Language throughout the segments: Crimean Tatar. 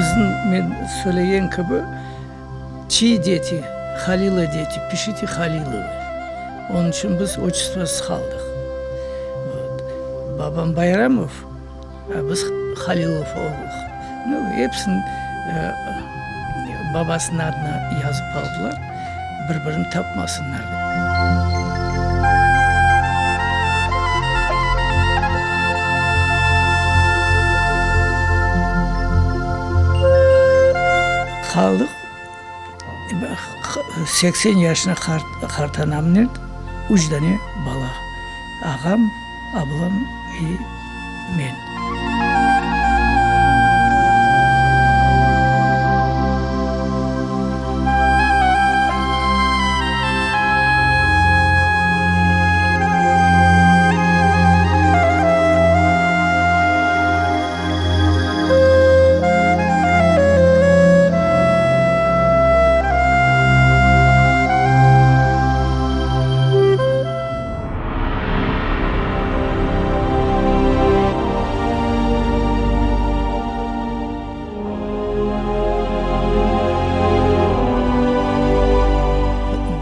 Bizim, men söylegen kibi, Çiy deti, Halila deti, pişite Halilovı. Onıñ içün biz otçestvosız qaldıq. Vot. Babam Bayramov, a biz Halilov olduq. Nu, episini babasınıñ adına yazıp aldılar, bir-birini tapmasınlar dep. Qaldıq 80 yaşına qartanamnen üç dane bala, ağam, ablam ve men.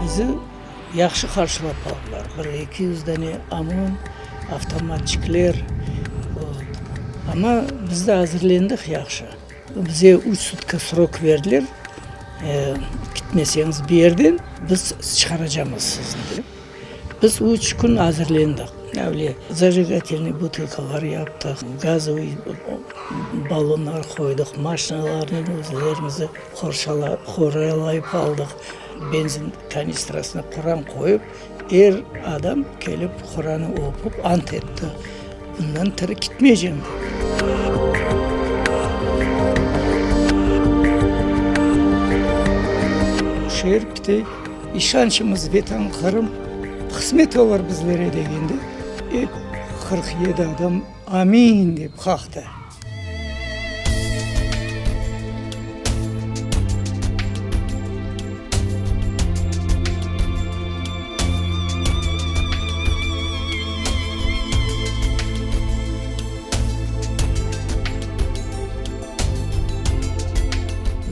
Bizi yahşı qarşılap aldılar. Bir 200 dane OMON, avtomatçikler. Amma biz de azırlendik yahşı. Bize üç sutka srok berdiler, kitmeseñiz bu yerden, biz çıqaracamız sizni dep. Biz üç kün azırlendik. Öyle zajigatelnıy butılkalar yaptıq, gazovıy ballonlar qoydıq, maşinalarnı özlerimizi qoralayıp aldıq. Benzin kanistrasına Quran qoyıp, er adam kelip Quranı oqup ant etti, bundan tiri kitmeycem dep. Şeer pitey, işançımız Vetan Qırım, qısmet olur bizlere degende, ep 47 adam Amin dep qaqtı.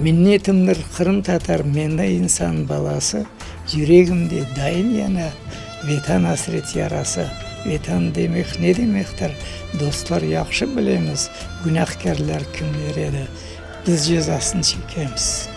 Minnetimdir qırımtatar men de insan balası, Yüregimde daim yana Vetan asret yarası. Vetan demek ne demektir, dostlar yahşı bilemiz, Günahkârlar kimler edi, biz cezasın çekemiz.